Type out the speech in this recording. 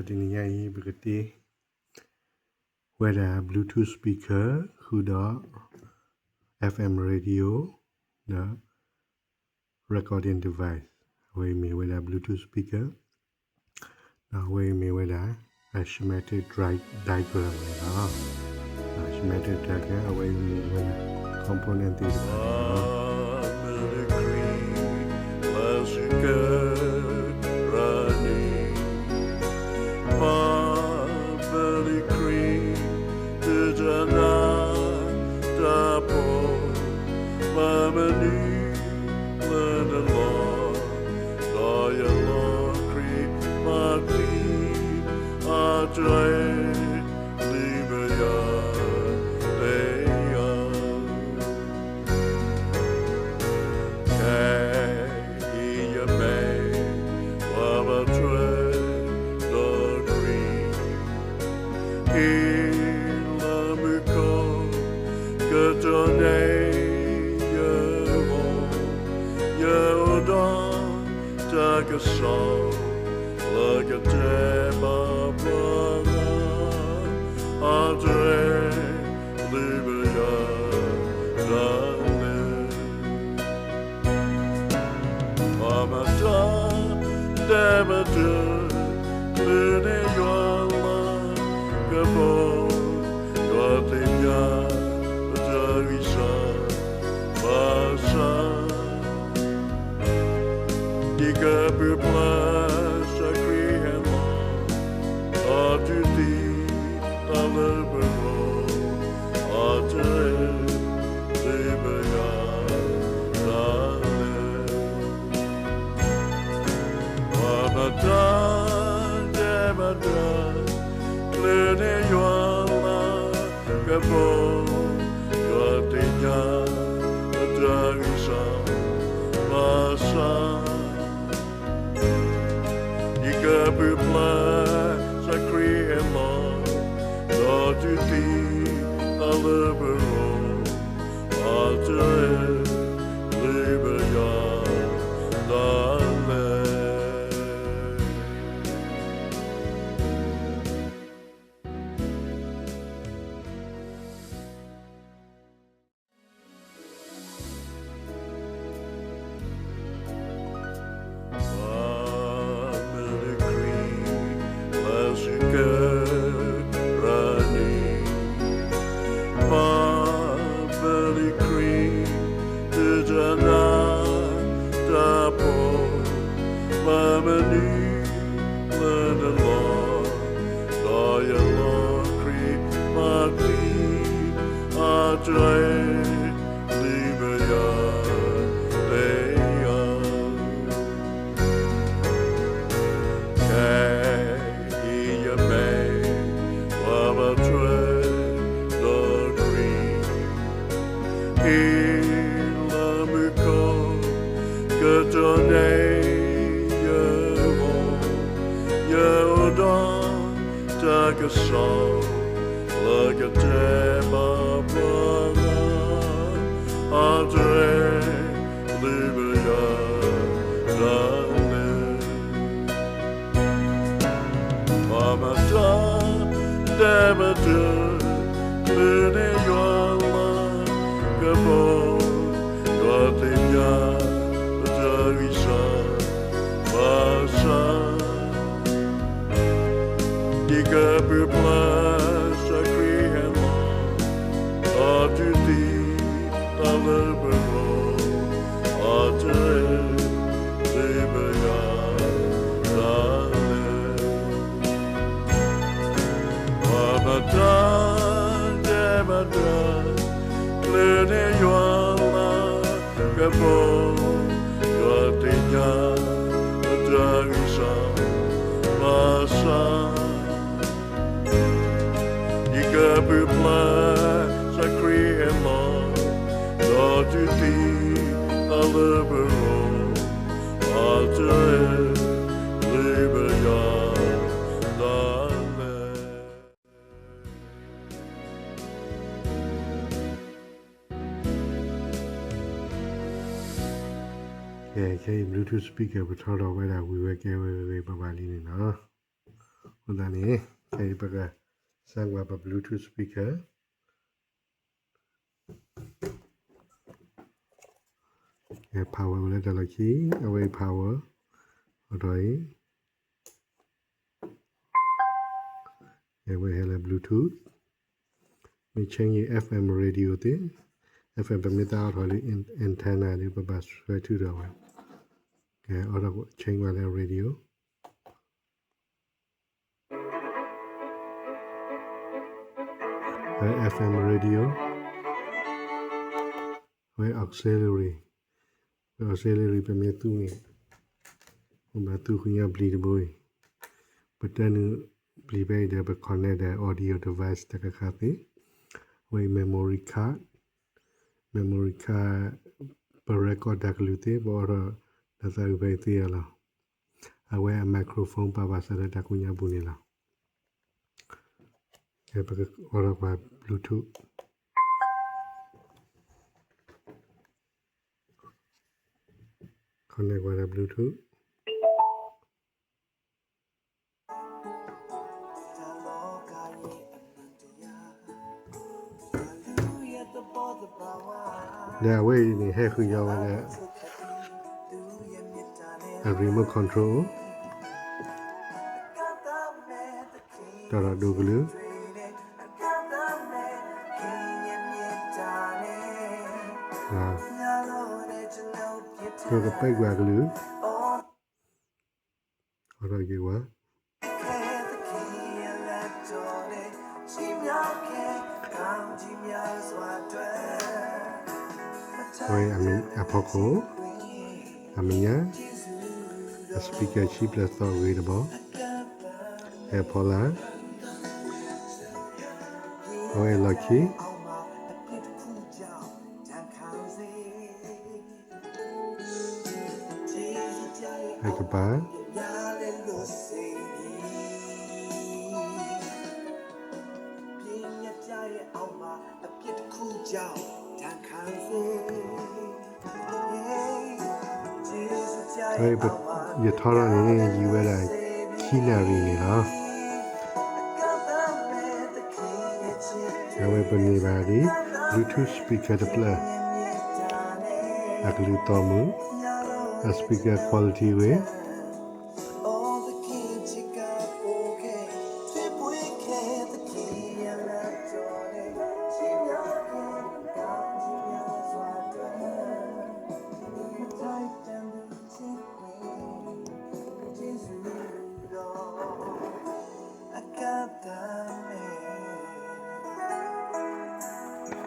တနံၤညါအံၤ ပကတ့ဝဲဒၣ် Bluetooth speaker ဃုာ်ဒီး FM radio ဒီး recording device. အဝဲအံၤမ့ၢ်ဝဲဒၣ် Bluetooth speaker, ဒီးအဝဲအံၤမ့ၢ်ဝဲဒၣ် schematic diagram န့ၣ်လီၤ. Schematic diagram အဝဲအံၤမ့ၢ်ဝဲဒၣ် component သ့ၣ်တဖၣ်န့ၣ်လီၤ. ပၢ်မ့ၢ်ခရံာ် တၢ်နးတၢ်ဖှီၣ်, ပၢ်မနုၤလၢနလီၢ်, ဒီးယလီၢ်ခရံာ်မၤသံအတြဲၤ လံဘယၤန့ၣ်ယၤ. ခဲအံၤယမ့ၢ်ပှၤဘၣ်ထွဲ ဒီးခရံာ် ဟံၣ်လၢမူခိၣ် ကတီၢ်န့ၢ်ယဂီၢ်, ယအိၣ်ဒီးတၢ်ကစီၣ် လၢကတဲဘၣ်ပှၤဂၤ အတြဲၤ လံဘယၤဒၣ်လဲာ်. ပှၤမၤတၢ်ဒဲးဘးတၢၢ် မုၢ်နံၤယွၤလၤကပီၤ, ယွၤသ့ၣ်ညါပတၢ်ဂံၢ်စၢ်ဘါစၢ် ဒ်ကပူၤဖျဲးစ့ၢ်ခရံာ်ဟဲလီၤ, ဒီးတုၤသံတၢ်လၢပဂီၢ် အတြဲၤ လံဘယၤဒၣ်လဲာ်. ပှၤမၤတၢ်ဒဲးဘးတၢၢ် မုၢ်နံၤယွၤလၤကပီၤ, ယွၤသ့ၣ်ညါပတၢ်ဂံၢ်စၢ် ဘါစၢ် ဒ်ကပူၤဖျဲးစ့ၢ်ခရံာ်ဟဲလီၤ, ဒီးတုၤသံတၢ်လၢပဂီၢ် အတြဲၤ လံဘယၤဒၣ်လဲာ်. ပၢ်မ့ၢ်ခရံာ် လၢစူၤကဲရနံၤ, ပၢ်မ့ၢ်ခရံာ် တၢ်နးတၢ်ဖှီၣ်, ပၢ်မနုၤလၢနလီၢ်, ဒီးယလီၢ်ခရံာ်မၤသံ အတြဲၤ လံဘယၤန့ၣ်ယၤ. ခဲအံၤယမ့ၢ်ပှၤဘၣ်ထွဲ ဒီးခရံာ် ဟံၣ်လၢမူခိၣ် ကတီၢ်န့ၢ်ယဂီၢ်, ယအိၣ်ဒီးတၢ်ကစီၣ် လၢကတဲဘၣ်ပှၤဂၤ အတြဲၤ လံဘယၤဒၣ်လဲာ်. ပှၤမၤတၢ်ဒဲးဘးတၢၢ် မုၢ်နံၤယွၤလၤကပီၤ, ယွၤသ့ၣ်ညါပတၢ်ဂံၢ်စၢ်ဘါစၢ် ဒ်ကပူၤဖျဲးစ့ၢ်ခရံာ်ဟဲလီၤ, ဒီးတုၤသံတၢ်လၢပဂီၢ် အတြဲၤ လံဘယၤဒၣ်လဲာ်. ပှၤမၤတၢ်ဒဲးဘးတၢၢ် မုၢ်နံၤယွၤလၤကပီၤ, ယွၤသ့ၣ်ညါပတၢ်ဂံၢ်စၢ်ဘါစၢ် ဒ်ကပူၤဖျဲးစ့ၢ်ခရံာ်ဟဲလီၤ, ဒီးတုၤသံတၢ်လၢပဂီၢ် အတြဲၤ လံဘယၤဒၣ်လဲာ်. ကဲ ခဲအံၤ Bluetooth speaker ပထီထီၣ်ဝဲဒၣ်ဝံၤဝဲကဲဝဲဂ့ၤဂ့ၤဘၣ်ဘၣ်လံန့ၣ်လီၤ. အဃိသတးန့ၣ် ခဲအံၤပက စမ်းကွၢ်ပ Bluetooth speaker ကဲ power ဝဲလၢတၢ်လီၢ်ခံ အဝဲအံၤ power အိးထီၣ်အံၤ ကဲ ဝဲဟဲလၢ Bluetooth မ့ၢ် change အံၤ FM radio သ့ၣ် FM ပမ့ၢ်သးအိးထီၣ်လံ antenna ဒီး ပဘၣ်ဆွဲထုးထီၣ်ဝဲ ကဲ အိးထီၣ် change ဝဲလၢ radio FM radio ဝဲ auxiliary ဝဲ auxiliary ပမ့ၢ်သူန့ၣ် ပဘၣ်သူဃုာ်ညီပျံၤတဘိအံၤ ပတနုာ်ပျံၤဖဲအံၤဒီး ပ connect ဒီး audio device တခါခါသ့ ဝဲ memory card memory card ပ record တၢ်ကလုၢ်သ့ ပအိးထီၣ်တၢ်သးဝံၣ်ဖဲအံၤသ့အလီၢ် အဝဲအ microphone ပာ်ဘၣ်ဆၣ်လၢတၢ်ကိးညါပူၤန့ၣ်လီၤ. ပကအိးထီၣ်ကွၢ် Bluetooth connect ကွၢ်ဒီး Bluetooth ဒီးအဝဲအံၤန့ၣ် ဟဲဃုာ်ညီဝဲလၢ အ remote control တၢ်ဒီးဒိၣ်ကလုာ် ပကပဲကွၢ်ကလုာ် အိးထီၣ်က့ၤဝဲ ဝဲအဖီခိၣ် အမဲာ်ညါ အ speaker ခံဖျၢၣ်သီၣ်ဂ့ၤတဘီ ဟဲဖီလာ် အဝဲအလီၢ်ခံ ဟဲကပၤ ယထီထီၣ်န့ၣ် ယံာ်ဝဲဒၣ် ခံနၣ်ရံၣ်န့ၣ်လီၤ. အဝဲပန့ၢ်ဘၣ်ဒ် Bluetooth speaker တဖျၢၣ် အကလုၢ်သီၣ်မုာ် အ speaker quality ဝဲ